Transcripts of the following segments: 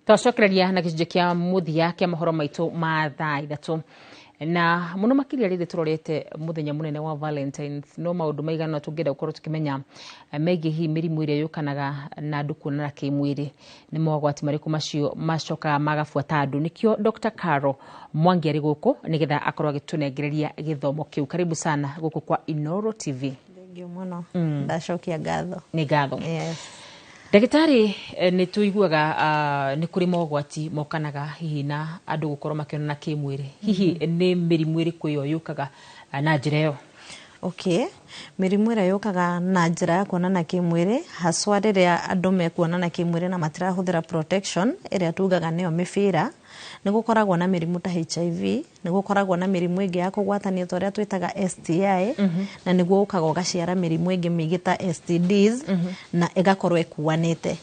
Twacokereria na gĩcunjĩ kĩa mũthia kĩa mohoro maitũ ma thaa 3, na mũno makĩria rĩrĩ tũrorete mũthenya mũnene wa Valentines, no maũndũ maigana tũngĩenda gũkorwo tũkĩmenya megiĩ hihi mĩrimũ ĩrĩa yũkanaga na andũ kuonana kĩmwĩrĩ, nĩ mogwati marĩkũ macio macokaga magabuata andũ. Nĩkĩo Dr. Caro Mwangi arĩ gũkũ nĩgetha akorwo agĩtũnengereria gĩthomo kĩu. Karibu sana gũkũ kwa Inoro TV. Thengiũ mũno, ndacokia ngatho. Nĩ ngatho. Yes. Ndagĩtarĩ, nĩ tũiguaga nĩ kũrĩ mogwati mokanaga hihi na andũ gũkorwo makĩonana kĩmwĩrĩ. Hihi nĩ mĩrimũ ĩrĩkũ ĩyo yũkaga na njĩra ĩyo? Okay, mĩrimũ ĩrĩa yũkaga na njĩra ya kuonana kĩmwĩrĩ, haswa rĩrĩa andũ mekuonana kĩmwĩrĩ na matirahũthĩra protection ĩrĩa tugaga nĩyo mĩbira, nĩ gũkoragwo na mĩrimũ ta HIV, nĩ gũkoragwo na mĩrimũ ĩngĩ ya kũgwatanio ta ũrĩa twĩtaga STI, na nĩguo ũkaga ũgaciara mĩrimũ ĩngĩ mĩingĩ ta STDs, na ĩgakorwo ĩkuanĩte.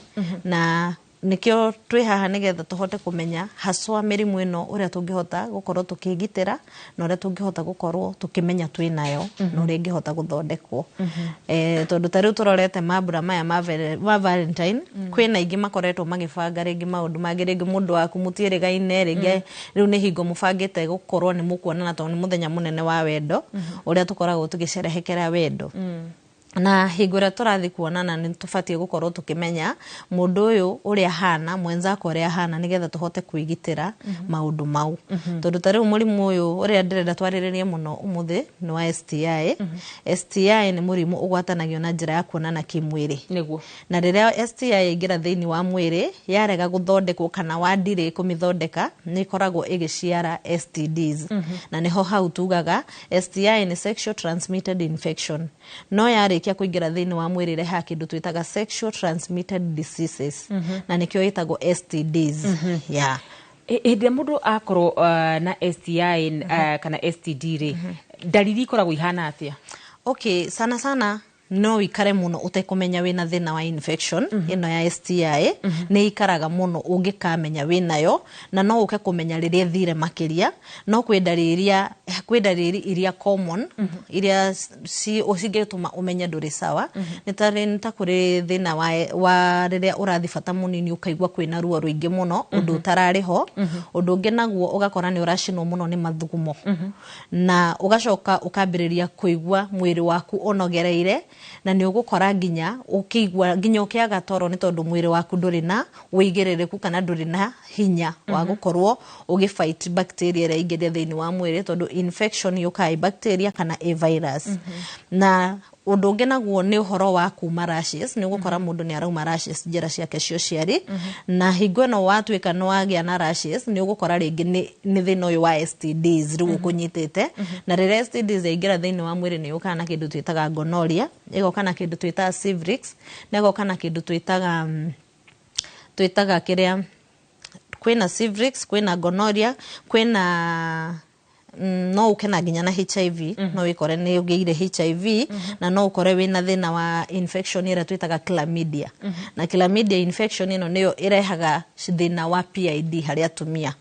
Na nĩkĩo twĩ haha, nĩgetha tũhote kũmenya haswa mĩrimũ ĩno, ũrĩa tũngĩhota gũkorwo tũkĩgitĩra na ũrĩa tũngĩhota gũkorwo tũkĩmenya twĩ nayo na ũrĩa ĩngĩhota gũthondekwo. Tondũ ta rĩu tũrorete mambura maya ma Valentine, kwĩna aingĩ makoretwo magĩbanga rĩngĩ maũndũ mangĩ, rĩngĩ mũndũ waku mũtiĩrĩgaine, rĩngĩ rĩu nĩ hingo mũbangĩte gũkorwo nĩ mũkuonana, tondũ nĩ mũthenya mũnene wa wendo ũrĩa tũkoragwo tũgĩcerehekera wendo. Na hingo ĩrĩa tũrathiĩ kuonana, nĩ tũbatiĩ gũkorwo tũkĩmenya mũndũ ũyũ ũrĩa ahana, mwenzako ũrĩa ahana, nĩgetha tũhote kwĩgitĩra maũndũ mau. Tondũ ta rĩu mũrimũ ũyũ ũrĩa ndĩrenda twarĩrĩrie mũno ũmũthĩ nĩ wa STI. STI nĩ mũrimũ ũgwatanagio na njĩra ya kuonana kĩmwĩrĩ. Na rĩrĩa STI yaingĩra thĩinĩ wa mwĩrĩ, yarega gũthondekwo kana wandirĩ kũmĩthondeka, nĩ ĩkoragwo ĩgĩciara STDs. Na nĩho hau tugaga STI nĩ sexual transmitted infection, no yarĩkia kũingĩra thĩinĩ wa mwĩrĩ ĩrehaga kĩndũ twĩtaga sexual transmitted diseases, na nĩkĩo ĩtagwo STDs, yeah. Hĩndĩ ĩrĩa mũndũ akorwo na STI kana STD rĩ, ndariri ikoragwo ihana atĩa? Okay, sana sana no ikare mũno ũtekũmenya wĩna thĩna wa infection ĩno ya STI. Nĩ ikaraga mũno ũngĩkamenya wĩnayo, na no ũke kũmenya rĩrĩa ĩthire makĩria. No kwĩ ndariri iria common iria cingĩtũma ũmenye ndũrĩ sawa. Nĩ ta kũrĩ thĩna wa rĩrĩa ũrathi bata mũnini, ũkaigua kwĩna ruo rũingĩ mũno, ũndũ ũtararĩ ho. Ũndũ ũngĩ naguo, ũgakora nĩ ũracinwo mũno nĩ mathugumo, na ũgacoka ũkambĩrĩria kũigua mwĩrĩ waku ũnogereire, na nĩ ũgũkora nginya ũkĩigua nginya ũkĩaga toro, nĩ tondũ mwĩrĩ waku ndũrĩ na ũigĩrĩrĩku kana ndũrĩ na hinya wa gũkorwo ũgĩ fight bacteria ĩrĩa ĩingĩria thĩinĩ wa mwĩrĩ, tondũ infection yũkaga ĩ bacteria kana ĩ virus. Na ũndũ ũngĩ naguo nĩ ũhoro wa kuma rashes. Nĩ ũgũkora mũndũ nĩ arauma rashes njĩra ciake cia ũciari, na hingo ĩno watuĩka nĩ wagĩa na rashes, nĩ ũgũkora rĩngĩ nĩ thĩna ũyũ wa STDs rĩu ũkũnyitĩte. Na rĩrĩa STDs yaingĩra thĩinĩ wa mwĩrĩ, nĩ yũkaga na kĩndũ twĩtaga gonorrhea, ĩgoka na kĩndũ twĩtaga syphilis, na ĩgoka na kĩndũ twĩtaga kĩrĩa, kwĩna syphilis, kwĩna gonorrhea, kwĩna no ũke na nginya na HIV. No wĩkore nĩ ũgĩire HIV, na no ũkore wĩna thĩna wa infection ĩrĩa twĩtaga chlamydia. Na chlamydia infection ĩno nĩyo ĩrehaga thĩna wa PID harĩ atumia.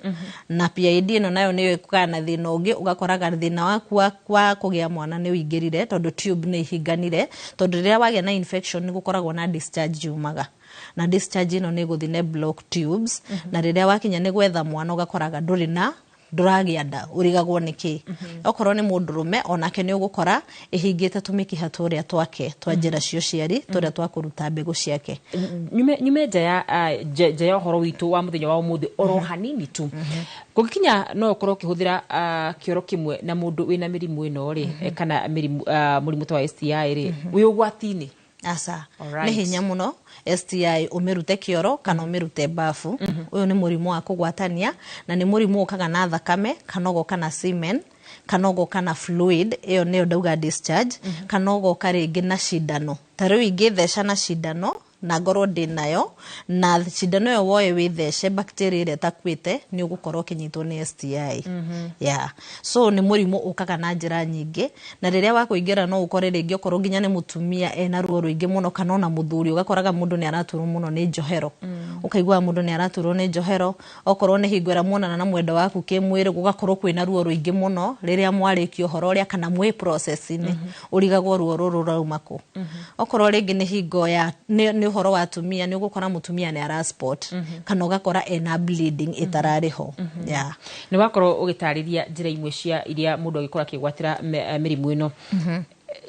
Na PID ĩno nayo nĩyo ĩkaga na thĩna ũngĩ, ũgakoraga thĩna waku wa kũgĩa mwana nĩ ũingĩrire, tondũ tube nĩ ihinganire, tondũ rĩrĩa wagĩa na infection nĩ gũkoragwo na discharge yumaga, na discharge ĩno nĩ ĩgũthiĩ na block tubes. Na rĩrĩa wakinya nĩ gwetha mwana, ũgakoraga ndũrĩ na ndũragĩa nda, ũrigagwo nĩ kĩ. Okorwo nĩ mũndũrũme, onake nĩ ũgũkora ĩhingĩte tũmĩkiha tũrĩa twake twa njĩra cia ũciari, tũrĩa twa kũruta mbegũ ciake. Nyume nja ya ũhoro witũ wa mũthenya wa ũmũthĩ oro hanini tu. Kũngĩkinya no ũkorwo ũkĩhũthĩra kĩoro kĩmwe na mũndũ wĩna mĩrimũ ĩno rĩ, kana mũrimũ ta wa STI rĩ, wĩ ũgwati-inĩ? Aca. Nĩ hinya mũno STI ũmĩrute kĩoro kana ũmĩrute bafu. Ũyũ nĩ mũrimũ wa kũgwatania, na nĩ mũrimũ ũkaga na thakame, kana ũgoka na semen, kana ũgoka na fluid ĩyo nĩyo ndauga discharge, kana ũgoka rĩngĩ na cindano. Ta rĩu ingĩtheca na cindano na ngorwo ndĩ nayo, na cindano ĩyo woe wĩthece bacteria ĩrĩa ĩtakuĩte, nĩ ũgũkorwo ũkĩnyitwo nĩ STI, yeah. So nĩ mũrimũ ũkaga na njĩra nyingĩ, na rĩrĩa wakũingĩra no ũkore rĩngĩ okorwo nginya nĩ mũtumia ena ruo rũingĩ mũno, kana ona mũthuri, ũgakoraga mũndũ nĩ araturwo mũno nĩ njohero. Ũkaiguaga mũndũ nĩ araturwo nĩ njohero, okorwo nĩ hingo ĩrĩa muonana na mwendwa waku kĩmwĩrĩ, gũgakorwo kwĩna ruo rũingĩ mũno rĩrĩa mwarĩkia ũhoro ũrĩa kana mwĩ process-inĩ, ũrigagwo ruo rũrũ rũrauma kũ. Okorwo rĩngĩ nĩ hingo ya nĩ ũhoro wa atumia, nĩ ũgũkora mũtumia nĩ ara spot kana ũgakora ena bleeding ĩtararĩ ho. Yeah. Nĩ wakorwo ũgĩtarĩria njĩra imwe cia iria mũndũ angĩkorwo akĩgwatĩra mĩrimũ ĩno.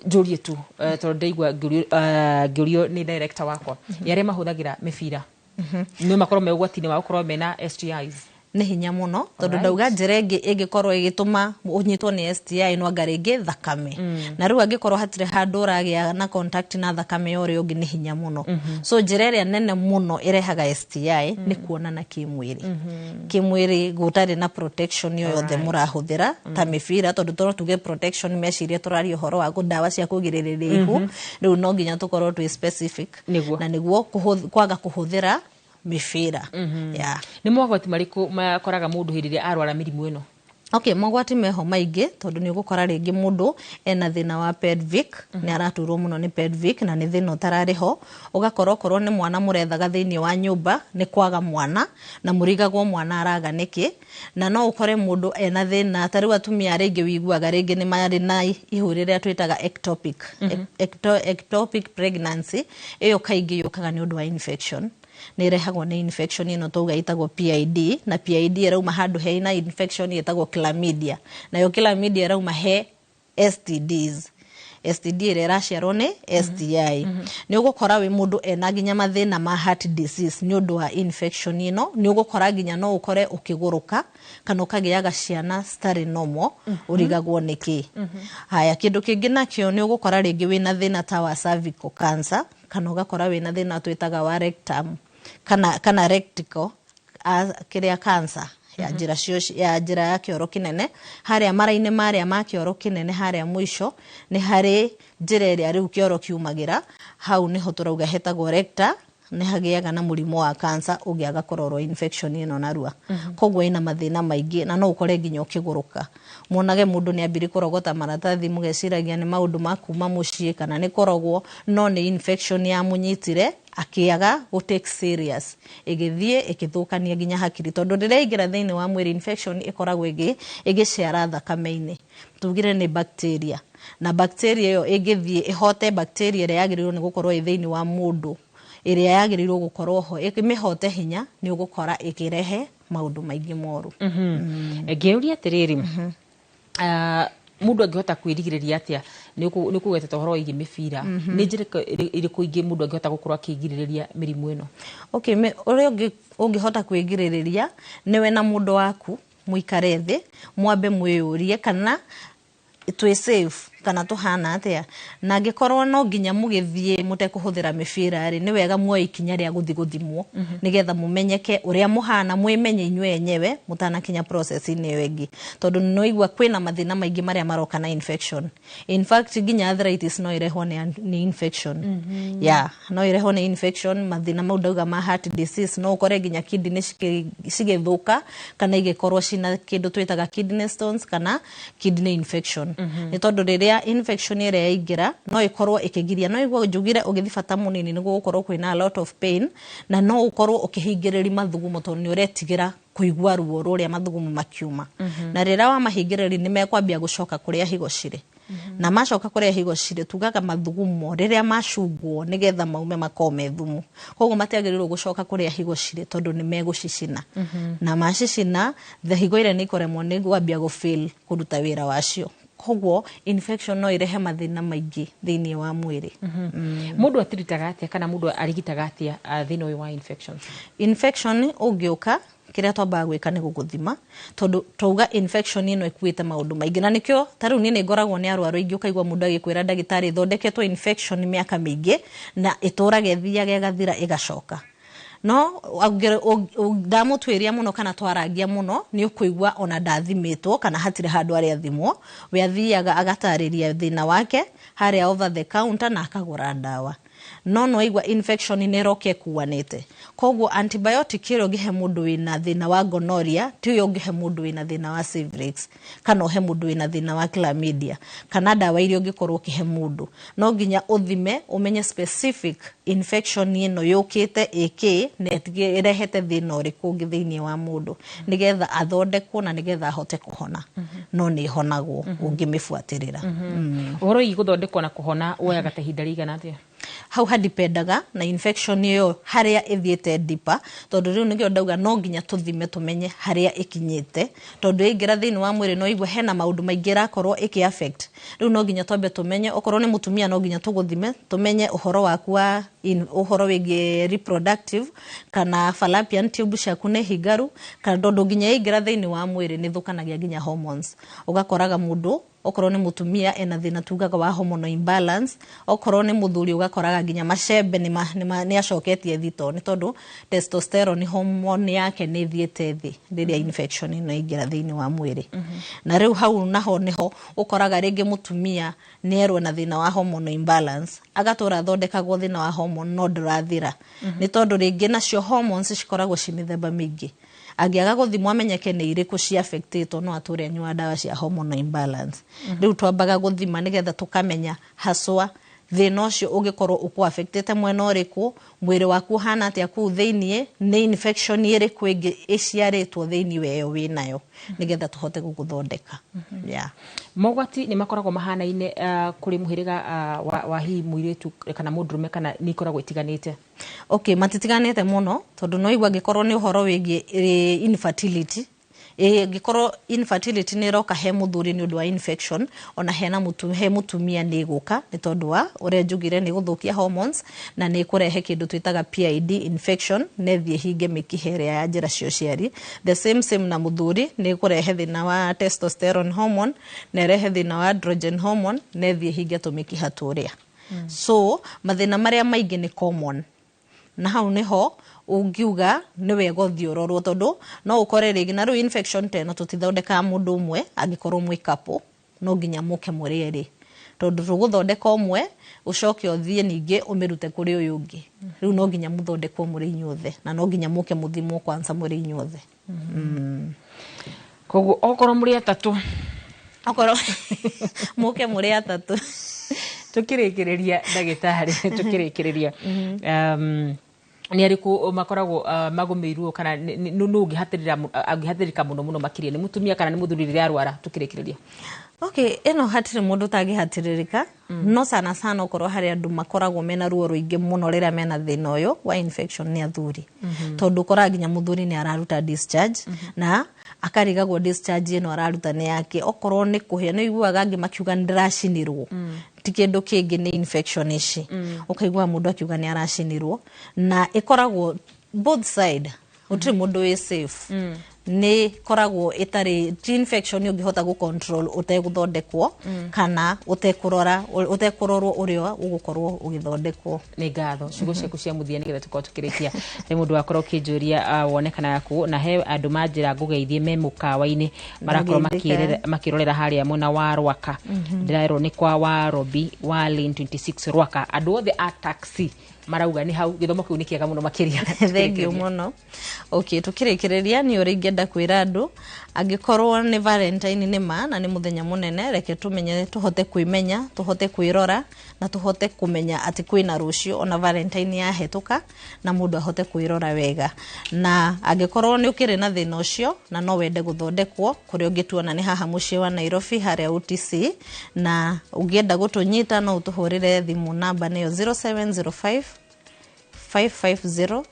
Njũrie tu, tondũ ndaigua ngĩũrio nĩ director wakwa, nĩ arĩa mahũthagĩra mĩbira no makorwo me ũgwati-inĩ wa gũkorwo mena STIs? Nĩ hinya mũno, tondũ ndauga njĩra ĩngĩ ĩngĩkorwo ĩgĩtũma ũnyitwo nĩ STI no anga rĩngĩ thakame, na rĩu angĩkorwo hatirĩ handũ ũragĩa na contact na thakame ya ũrĩa ũngĩ, nĩ hinya mũno. So njĩra ĩrĩa nene mũno ĩrehaga STI nĩ kuonana kĩmwĩrĩ, kĩmwĩrĩ gũtarĩ na protection yo yothe mũrahũthĩra ta mĩbira, tondũ no tuge protection, meciria tũraria ũhoro wa ndawa cia kũgirĩrĩria ihu. Rĩu no nginya tũkorwo twĩ specific. Na nĩguo kwaga kũhũthĩra mĩbira, yeah. Nĩ mogwati marĩkũ makoraga mũndũ hĩndĩ ĩrĩa arwara mĩrimũ ĩno? Okay, mogwati meho maingĩ, tondũ nĩ ũgũkora rĩngĩ mũndũ ena thĩna wa pelvic, nĩ araturwo mũno nĩ pelvic na nĩ thĩna ũtararĩ ho. Ũgakora okorwo nĩ mwana mũrethaga thĩinĩ wa nyũmba, nĩ kwaga mwana na mũrigagwo mwana araga nĩkĩ. Na no ũkore mũndũ ena thĩna, ta rĩu atumia arĩa aingĩ wiguaga rĩngĩ nĩ marĩ na ihu rĩrĩa twĩtaga ectopic, ectopic pregnancy. Ĩyo kaingĩ yũkaga nĩ ũndũ wa infection, nĩ ĩrehagwo nĩ infection ĩno twauga ĩtagwo PID, na PID ĩrauma handũ hena infection ĩtagwo chlamydia, nayo chlamydia ĩrauma he STDs, STD ĩrĩa ĩraciarwo nĩ STI. Nĩ ũgũkora wĩ mũndũ ena nginya mathĩna ma heart disease nĩ ũndũ wa infection ĩno. Nĩ ũgũkora nginya no ũkore ũkĩgũrũka kana ũkagĩaga ciana citarĩ normal, ũrigagwo nĩkĩ. Haya, kĩndũ kĩngĩ nakĩo nĩ ũgũkora rĩngĩ wĩna thĩna ta wa cervical cancer, kana ũgakora wĩna thĩna twĩtaga wa rectum kana rectal kĩrĩa cancer ya njĩra cio, ya njĩra ya kĩoro kĩnene. Harĩa mara-inĩ marĩa ma kĩoro kĩnene, harĩa mũico nĩ harĩ njĩra ĩrĩa rĩu kĩoro kiumagĩra, hau nĩho tũrauga hetagwo recta, nĩ hagĩaga na mũrimũ wa cancer ũngĩaga kũrorwo infection ĩno narua. Koguo ĩna mathĩna maingĩ, na no ũkore nginya ũkĩgũrũka, muonage mũndũ nĩ ambire kũrogota maratathi, mũgeciragia nĩ maũndũ ma kuma mũciĩ kana nĩ kũrogwo, no nĩ infection yamũnyitire akĩaga gũ take serious, ĩgĩthiĩ ĩkĩthũkania nginya hakiri, tondũ rĩrĩa yaingĩra thĩinĩ wa mwĩrĩ, infection ĩkoragwo ĩgĩciara thakame-inĩ. Tugire nĩ bacteria, na bacteria ĩyo ĩngĩthiĩ ĩhote bacteria ĩrĩa yagĩrĩirwo nĩ gũkorwo ĩ thĩinĩ wa mũndũ, ĩrĩa yagĩrĩirwo gũkorwo ho, ĩmĩhote hinya, nĩ ũgũkora ĩkĩrehe maũndũ maingĩ moru. Ngĩũria atĩrĩrĩ, mũndũ angĩhota kwĩrigĩrĩria atĩa? Nĩ ũkũgwetete ũhoro wĩgiĩ mĩbira, nĩ njĩra ĩrĩkũ ingĩ mũndũ angĩhota gũkorwo akĩgirĩrĩria mĩrimũ ĩno? Okay, ũrĩa ũngĩhota kwĩgirĩrĩria nĩwe na mũndũ waku mũikare thĩ, mwambe mwĩyũrie kana twĩ safe kana tũhana atĩa. Na angĩkorwo no nginya mũgĩthiĩ mũtekũhũthĩra mĩbira rĩ, nĩ wega muoe ikinya rĩa gũthiĩ gũthimwo nĩgetha mũmenyeke ũrĩa mũhana, mwĩmenye inyuĩ enyewe mũtanakinya process-inĩ ĩyo ĩngĩ, tondũ nĩ waigua kwĩna mathĩna maingĩ marĩa maroka na infection. In fact, nginya arthritis no ĩrehwo nĩ infection. Yeah, no ĩrehwo nĩ infection. Mathĩna mau ndauga ma heart disease, no ũkore nginya kidney cigĩthũka kana igĩkorwo cina kĩndũ twĩtaga kidney stones kana kidney infection, nĩ tondũ rĩrĩa infection ĩrĩa yaingĩra no ĩkorwo ĩkĩgiria. No iguo njugire ũgĩthiĩ bata mũnini nĩguo gũkorwo kwĩna a lot of pain, na no ũkorwo ũkĩhingĩrĩria mathugumo tondũ nĩ ũretigĩra kũigua ruo rũrĩa mathugumo makiuma. Na rĩrĩa wamahingĩrĩria, nĩ mekwambia gũcoka kũrĩa higo cirĩ, na macoka kũrĩa higo cirĩ, tugaga mathugumo rĩrĩa macungwo nĩgetha maume makorwo me thumu, koguo matiagĩrĩirwo gũcoka kũrĩa higo cirĩ tondũ nĩ megũcicina, na macicina the higo iria nĩ ikũremwo nĩ kwambia gũ fail kũruta wĩra wacio. Koguo infection no irehe mathĩna maingĩ thĩinĩ wa mwĩrĩ. Mũndũ atiritaga atĩa kana mũndũ arigitaga atĩa thĩna ũyũ wa infections? Infection ũngĩũka, kĩrĩa twambaga gwĩka nĩ gũgũthima, tondũ twauga infection ĩno ĩkuĩte maũndũ maingĩ, na nĩkĩo ta rĩu niĩ nĩ ngoragwo nĩ arwaru aingĩ, ũkaigua mũndũ agĩkwĩra, "Ndagĩtarĩ, thondeketwo infection mĩaka mĩingĩ na ĩtũraga ĩthiaga ĩgathira ĩgacoka." No ndamũtuĩria mũno kana twarangia mũno, nĩ ũkũigua ona ndathimĩtwo kana hatirĩ handũ arĩa athimwo. We athiaga agatarĩria thĩna wake harĩa over the counter na akagũra ndawa. No nĩwaigua infection nĩ ĩroka ĩkuanĩte, koguo antibiotic ĩrĩa ũngĩhe mũndũ wĩna thĩna wa gonorrhea ti ũyũ ũngĩhe mũndũ wĩna thĩna wa syphilis, kana ũhe mũndũ wĩna thĩna wa chlamydia, kana ndawa iria ũngĩkorwo ũkĩhe mũndũ. No nginya ũthime ũmenye specific infection ĩno yũkĩte ĩkĩ na ĩrehete thĩna ũrĩkũ ũngĩ thĩinĩ wa mũndũ, nĩgetha athondekwo na nĩgetha ahote kũhona. No nĩ ĩhonagwo ũngĩmĩbuatĩrĩra. Ũhoro wĩgiĩ gũthondekwo na kũhona woyaga ta ihinda rĩigana atĩa? Hau hadipendaga na infection ĩyo harĩa ĩthiĩte deeper, tondũ rĩu nĩkĩo ndauga no nginya tũthime tũmenye harĩa ĩkinyĩte, tondũ yaingĩra thĩinĩ wa mwĩrĩ no igue hena maũndũ maingĩ ĩrakorwo ĩkĩ affect. Rĩu no nginya twambe tũmenye, okorwo nĩ mũtumia no nginya tũgũthime tũmenye ũhoro waku wa ũhoro wĩgiĩ reproductive, kana fallopian tube ciaku nĩ hingaru, kana tondũ nginya yaingĩra thĩinĩ wa mwĩrĩ nĩ ĩthũkanagia nginya hormones. Ũgakoraga mũndũ okorwo nĩ mũtumia ena thĩna tugaga wa hormonal imbalance, okorwo nĩ mũthuri ũgakoraga nginya macembe nĩ acoketie thito, nĩ tondũ testosterone hormone yake nĩ ĩthiĩte thĩ rĩrĩa infection ĩno yaingĩra thĩinĩ wa mwĩrĩ. Na rĩu hau naho nĩho ũkoraga rĩngĩ mũtumia nĩ erwo na thĩna wa hormonal imbalance, agatũra athondekagwo thĩna wa hormone no ndũrathira, nĩ tondũ rĩngĩ nacio hormones cikoragwo ci mĩthemba mĩingĩ. Angĩaga gũthimwo amenyeke nĩ irĩkũ ci affectĩtwo, no atũre anyua ndawa cia hormonal imbalance. Rĩu twambaga gũthima nĩgetha tũkamenya haswa thĩna ũcio ũngĩkorwo ũkũ affectĩte mwena ũrĩkũ, mwĩrĩ waku ũhana atĩa kũu thĩiniĩ, nĩ infection ĩrĩkũ ĩngĩ ĩciarĩtwo thĩiniĩ wa ĩyo wĩnayo, nĩgetha tũhote gũgũthondeka. Yeah. Mogwati nĩ makoragwo mahanaine kũrĩ mũhĩrĩga wa hihi mũirĩtu kana mũndũrũme, kana nĩ ikoragwo itiganĩte? Okay, matitiganĩte mũno, tondũ no igua angĩkorwo nĩ ũhoro wĩgiĩ infertility, ĩngĩkorwo infertility nĩ ĩroka he mũthuri nĩ ũndũ wa infection, ona hena he mũtumia nĩ ĩgũka, nĩ tondũ wa ũrĩa njugire nĩ gũthũkia hormones na nĩ ĩkũrehe kĩndũ twĩtaga PID infection, na ĩthiĩ ĩhinge mĩkiha ĩrĩa ya njĩra cia ũciari. The same same na mũthuri, nĩ ĩkũrehe thĩna wa testosterone hormone na ĩrehe thĩna wa androgen hormone na ĩthiĩ ĩhinge tũmĩkiha tũrĩa. So mathĩna marĩa maingĩ nĩ common, na hau nĩho ũngiuga nĩ wega ũthiĩ ũrorwo, tondũ no ũkore rĩngĩ na rĩu infection ta ĩno tũtithondekaga mũndũ ũmwe. Angĩkorwo mwĩ couple no nginya mũke mũrĩ erĩ, tondũ tũgũthondeka ũmwe ũcoke ũthiĩ ningĩ ũmĩrute kũrĩ ũyũ ũngĩ. Rĩu no nginya mũthondekwo mũrĩ inyuothe, na no nginya mũke mũthimwo kwanza mũrĩ inyuothe. Koguo okorwo mũrĩ atatũ, okorwo mũke mũrĩ atatũ. Tukĩrĩkĩrĩria, ndagĩtarĩ, tukĩrĩkĩrĩria, nĩ arĩkũ makoragwo magũmĩirwo, kana nũ ũngĩhatĩrĩka mũno mũno makĩria, nĩ mũtumia kana nĩ mũthuri rĩrĩa arwara? Tukĩrĩkĩrĩria. Okay, ĩno hatirĩ mũndũ ũtangĩhatĩrĩrĩka, no sana sana okorwo harĩ andũ makoragwo mena ruo rũingĩ mũno rĩrĩa mena thĩna ũyũ wa infection nĩ athuri, tondũ ũkoraga nginya mũthuri nĩ araruta discharge na akarigagwo discharge ĩno araruta nĩ yake, okorwo nĩ kũhĩa. Nĩ ũiguaga angĩ makiuga nĩ ndĩracinirwo, ti kĩndũ kĩngĩ, nĩ infection ici. Ũkaigua mũndũ akiuga nĩ aracinirwo, na ĩkoragwo both side, gũtirĩ mũndũ wĩ safe. Nĩ koragwo ĩtarĩ ti infection ũngĩhota gũ control ũtegũthondekwo kana ũtekũrora, ũtekũrorwo ũrĩa ũgũkorwo ũgĩthondekwo. Nĩ ngatho. Ciugo ciaku cia mũthia nĩgetha tũkorwo tũkĩrĩkia. Nĩ mũndũ wakorwo ũkĩnjũria wonekanaga kũ, na he andũ manjĩra ngũgeithie me mũkawa-inĩ marakorwo makĩrorera harĩa mwena wa Rwaka. Ndĩrerwo nĩ kwa Warobi wa Lane 26 Rwaka. Andũ othe a taxi marauga nĩ hau, gĩthomo kĩu nĩ kĩega mũno makĩria. Thank you mũno. Okay, tukĩrĩkĩrĩria nĩ ũrĩa ingĩenda kwĩra andũ, angĩkorwo nĩ Valentine nĩ ma na nĩ mũthenya mũnene, reke tũmenye, tũhote kwĩmenya, tũhote kwĩrora na tũhote kũmenya atĩ kwĩna rũciũ ona Valentine yahetũka, na mũndũ ahote kwĩrora wega. Na angĩkorwo nĩ ũkĩrĩ na thĩna ũcio na no wende gũthondekwo, kũrĩa ũngĩtuona nĩ haha mũciĩ wa Nairobi harĩa OTC, na ũngĩenda gũtũnyita no ũtũhũrĩre thimũ, namba nĩyo 0705 550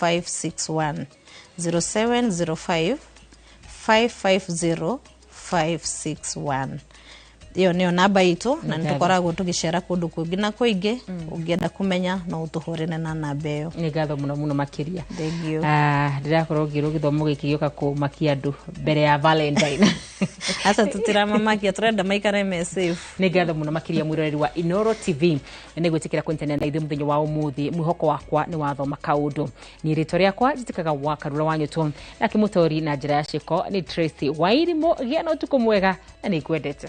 561, 0705 550 561. Ĩyo nĩyo namba itũ, na nĩ tũkoragwo tũgĩcera kũndũ kũingĩ na kũingĩ. Ũngĩenda kũmenya no ũtũhũrĩre na namba ĩyo. Nĩ ngatho mũno mũno makĩria. Thank you. Ndĩrakorwo ngĩrwo gĩthomo gĩkĩ gĩũka kũmakia andũ mbere ya Valentine. Aca, tũtiramamakia, tũrenda maikare me safe. Nĩ ngatho mũno makĩria, mwĩroreri wa Inoro TV, nĩ gwĩtĩkĩra kũnyitanĩra na ithuĩ mũthenya wa ũmũthĩ. Mwĩhoko wakwa nĩ wathoma kaũndũ. Niĩ rĩtwa rĩakwa njĩtĩkaga wa Karura wa Nyũtũ, nake mũtori na njĩra ya ciĩko nĩ Tracy Wairimũ. Gĩa na ũtukũ mwega na nĩ ngwendete.